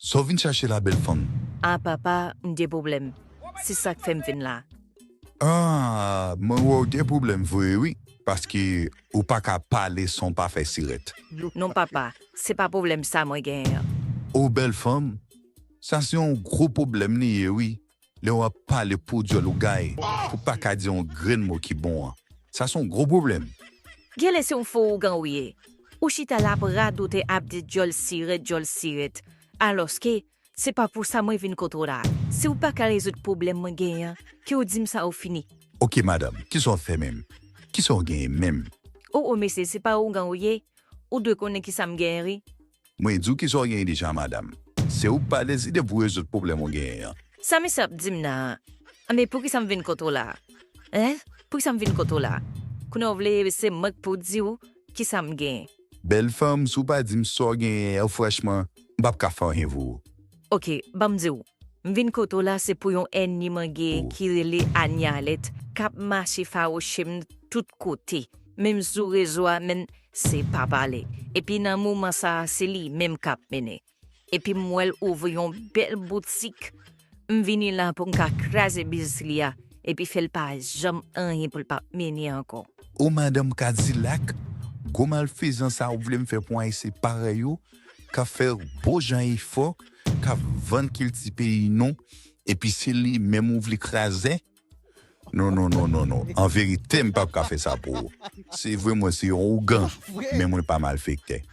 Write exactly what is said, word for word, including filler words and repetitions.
Sa w vin chache la, bèl fanm? A papa, m gen pwoblèm. Se sa k fè m vin la. Ah, mwen wè w gen pwoblèm vre wi, paske ou pa ka pale san w pa fè sirèt. Non papa, se pa pwoblèm sa mwen genyen an. O bèl fanm, sa se yon gwo pwoblèm li ye wi. Lè w ap pale pou dyòl ou gaye, pou pa ka di yon grenn mo ki bon an. Sa se yon gwo pwoblèm. Genlè se yon fo ougan ou ye. Ou chita la ap radote ap di dyòl sirèt, dyòl sirèt. Alòske, se pa pou sa mwen vin kote w la. Si w pa ka rezoud pwoblèm mwen genyen an, ke w di m sa ou fini. Oke madanm, kisa w fè menm? Kisa w genyen menm? O o mesye, se pa ougan ou ye? Ou dwe konnen kisa m genyen wi. Mwen di w kisa w genyen deja madanm. Se ou k pa deside pou rezoud pwoblèm ou genyen an. Sa mesye ap di m nan an? Anben poukisa m vin kote w la? Hein? Poukisa m vin kote w la? Kounye a w vle se mwen k pou di w kisa m genyen. Bèl fanm, si w pa di m sa w genyen an, franchman, m p ap ka fè anyen pou ou. Oke, ban m di w. M vin kote w la se pou yon ènmi mwen genyen ki rele Anialèt k ap mache fawouche m tout kote. Menm sou rezo a menm se pa pale. Epi nan moman sa a se li menm k ap mennen. Epi m wè l ouvri yon bèl boutik. M vini la pou m ka kraze biznis li a epi fè l pa janm anyen pou l pa mennen ankò. O madanm Kadilak, gwo malfezan sa ou vle m fè pou Ayisyen parèy ou, k ap fè bon jan efò, k ap vann kilti peyi nou, epi se li menm ou vle kraze? Non, non, non, non, non. An verite, m p ap ka fè sa pou ou. Se vre mwen se yon ougan, men mwen pa malfektè.